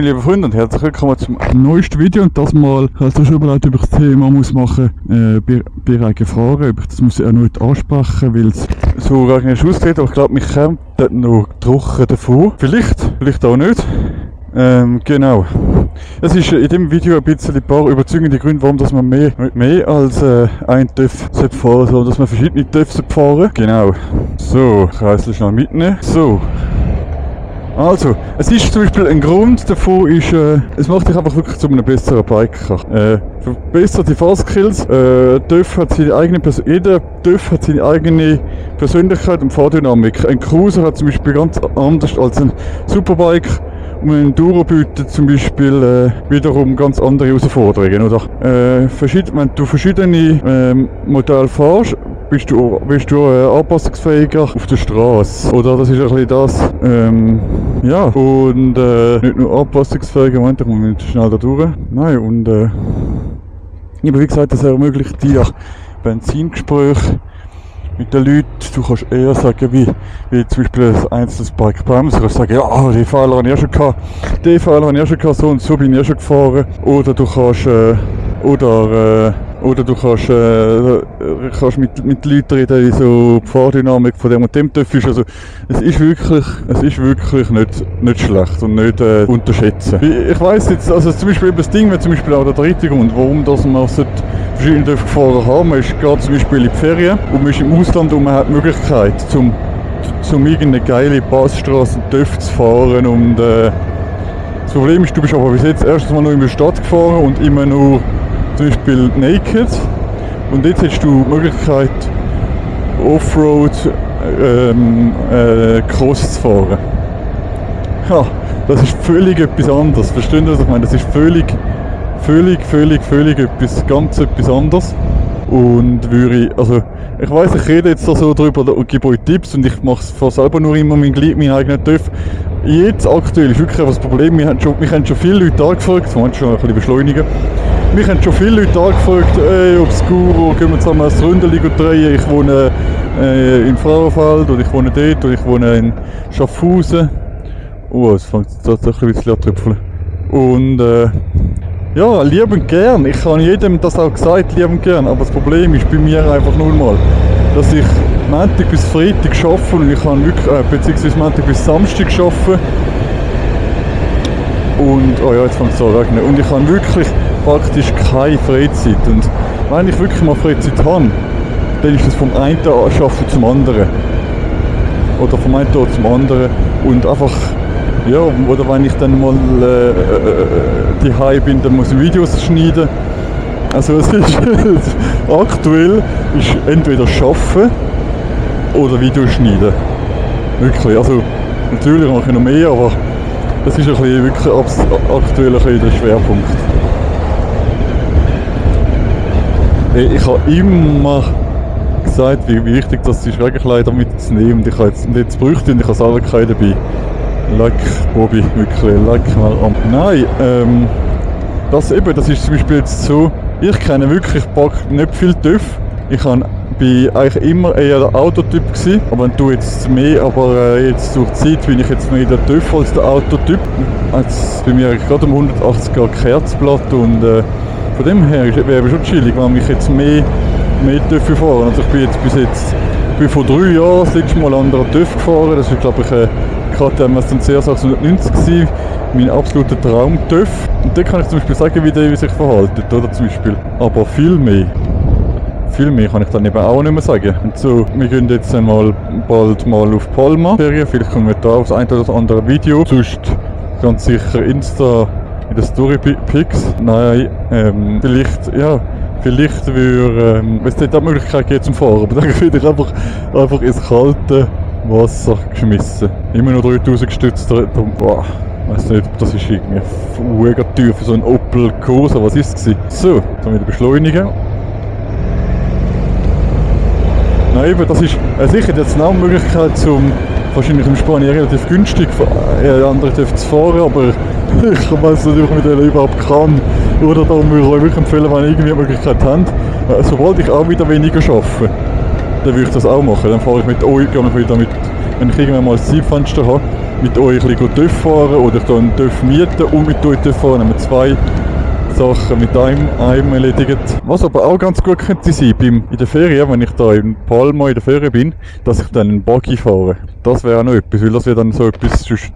Liebe Freunde und herzlich willkommen zum neuesten Video, und das mal hast du schon überlegt, ob ich das Thema muss machen Bierreige fahren, ob ich das muss erneut ansprechen, weil es so regnerisch aussieht, aber ich glaube, mich kommt dort noch trocken davon. Vielleicht auch nicht. Genau. Es ist in diesem Video ein paar überzeugende Gründe, warum dass man mehr als ein TÜV fahren soll, dass man verschiedene TÜVs fahren. Genau. So, Kreisel schnell mitnehmen. So. Also, es ist zum Beispiel ein Grund davon, es macht dich einfach wirklich zu einem besseren Biker. Verbessert die Fahrskills, jeder TÜV hat seine eigene Persönlichkeit und Fahrdynamik. Ein Cruiser hat zum Beispiel ganz anders als ein Superbike, und ein Enduro bietet zum Beispiel wiederum ganz andere Herausforderungen. Oder? Wenn du verschiedene Modelle fährst, bist du anpassungsfähiger auf der Straße. Oder das ist ein bisschen das. Ja, und nicht nur anpassungsfähiger, Moment, ich muss nicht schnell da durch. Nein, und aber wie gesagt, das ermöglicht dir Benzingespräche mit den Leuten. Du kannst eher sagen, wie zum Beispiel ein einzelnes Bike bremsen. Du kannst sagen, ja, die Fehler habe ich schon gehabt, so und so bin ich schon gefahren. Oder du kannst kannst mit Leuten reden, wie so die Fahrdynamik von dem und dem TÜV ist. Also, es ist wirklich nicht schlecht und nicht unterschätzen. Ich weiss jetzt, also zum Beispiel das Ding wäre zum Beispiel auch der dritte Grund, warum dass man verschiedene TÜV gefahren haben. Man geht zum Beispiel in die Ferien und man ist im Ausland und man hat die Möglichkeit, zum irgendeine geile Passstraße TÜV zu fahren. Und das Problem ist, du bist aber bis jetzt erstens mal nur in der Stadt gefahren und immer nur zum Beispiel naked, und jetzt hast du die Möglichkeit, Offroad Cross zu fahren. Ja, das ist völlig etwas anderes. Verstehen Sie, was ich meine? Das ist völlig etwas anderes. Und ich weiss, ich rede jetzt da so drüber und gebe euch Tipps, und ich fahre selber nur immer meinen eigenen TÜV. Jetzt aktuell ist wirklich das Problem, mich haben schon viele Leute angefragt, wir wollen schon ein bisschen beschleunigen. Mich haben schon viele Leute angefragt, ob Skuro, gehen wir zusammen ein Ründeli drehen. Ich wohne in Frauenfeld, oder ich wohne dort, oder ich wohne in Schaffhausen. Oh, es fängt tatsächlich ein bisschen an zu tröpfeln. Und ja, liebend gern. Ich habe jedem das auch gesagt, liebend gern. Aber das Problem ist bei mir einfach nur mal, dass ich Montag bis Freitag arbeite, und ich kann wirklich, beziehungsweise Montag bis Samstag arbeiten. Und, oh ja, jetzt fängt es an zu regnen. Und ich habe wirklich praktisch keine Freizeit. Und wenn ich wirklich mal Freizeit habe, dann ist das vom einen Arbeiten zum anderen. Oder vom einen Tag zum anderen. Und einfach, ja, oder wenn ich dann mal daheim bin, dann muss ich Videos schneiden. Also es ist aktuell ist entweder Arbeiten oder Videos schneiden. Wirklich, also natürlich mache ich noch mehr, aber das ist ein bisschen, wirklich aktuell ein bisschen der Schwerpunkt. Ich habe immer gesagt, wie wichtig das ist, Regenkleider mitzunehmen, und jetzt bräuchte ich habe selber keine dabei. Leck, Bobby, wirklich, leck mal am. Nein, das ist zum Beispiel jetzt so, ich kenne wirklich nicht viel TÜV. Ich bin eigentlich immer eher der Autotyp gewesen, aber jetzt durch die Zeit bin ich jetzt mehr der TÜV als der Autotyp. Jetzt bei mir gerade um 180er Kerzblatt, und von dem her wäre es schon chillig, wenn ich jetzt mehr TÜV fahren. Also ich bin vor 3 Jahren das letzte Mal an der TÜV gefahren. Das war, glaube ich, gerade im CS 690 gewesen, mein absoluter Traum-TÜV. Und da kann ich zum Beispiel sagen, wie der sich verhält, oder zum Beispiel. Aber viel mehr kann ich dann eben auch nicht mehr sagen. Und so, wir gehen jetzt bald mal auf Palma Ferien, vielleicht kommen wir da auf das ein oder andere Video. Sonst ganz sicher Insta in den Story-Pics. Nein, vielleicht würde es dort auch die Möglichkeit gibt zum Fahren, aber dann werde ich einfach ins kalte Wasser geschmissen. Immer noch 3000 gestützt, boah, ich weiss nicht, das ist irgendwie mega teuer für so einen Opel Corsa, was ist es gewesen? So, dann wieder beschleunigen. Nein, eben, das ist sicher jetzt eine Möglichkeit, wahrscheinlich in Spanien relativ günstig andere TÜV zu fahren, aber ich weiß nicht, ob ich mit denen überhaupt kann. Oder darum würde ich euch wirklich empfehlen, wenn ihr irgendwie eine Möglichkeit habt. Sobald ich auch wieder weniger arbeite, dann würde ich das auch machen. Dann fahre ich mit euch, wenn ich irgendwann mal ein Zeitfenster habe, mit euch ein bisschen TÜV fahren oder ich hier einen TÜV mieten und mit euch TÜV fahren. Dann haben wir 2 Sachen mit einem erledigt. Was aber auch ganz gut könnte sein, in der Ferien, wenn ich da in Palma in der Ferien bin, dass ich dann einen Buggy fahre. Das wäre auch noch etwas, weil das wäre dann so etwas zwischen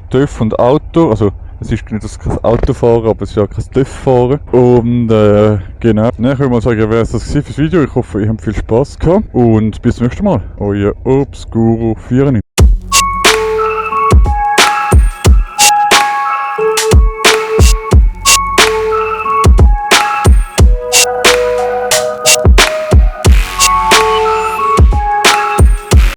TÜV und Auto. Also es ist nicht kein Autofahren, aber es ist ja kein TÜV-Fahren. Und genau, dann können wir mal sagen, wäre es das gewesen fürs Video. Ich hoffe, ihr habt viel Spaß gehabt und bis zum nächsten Mal. Euer Obscuro 94.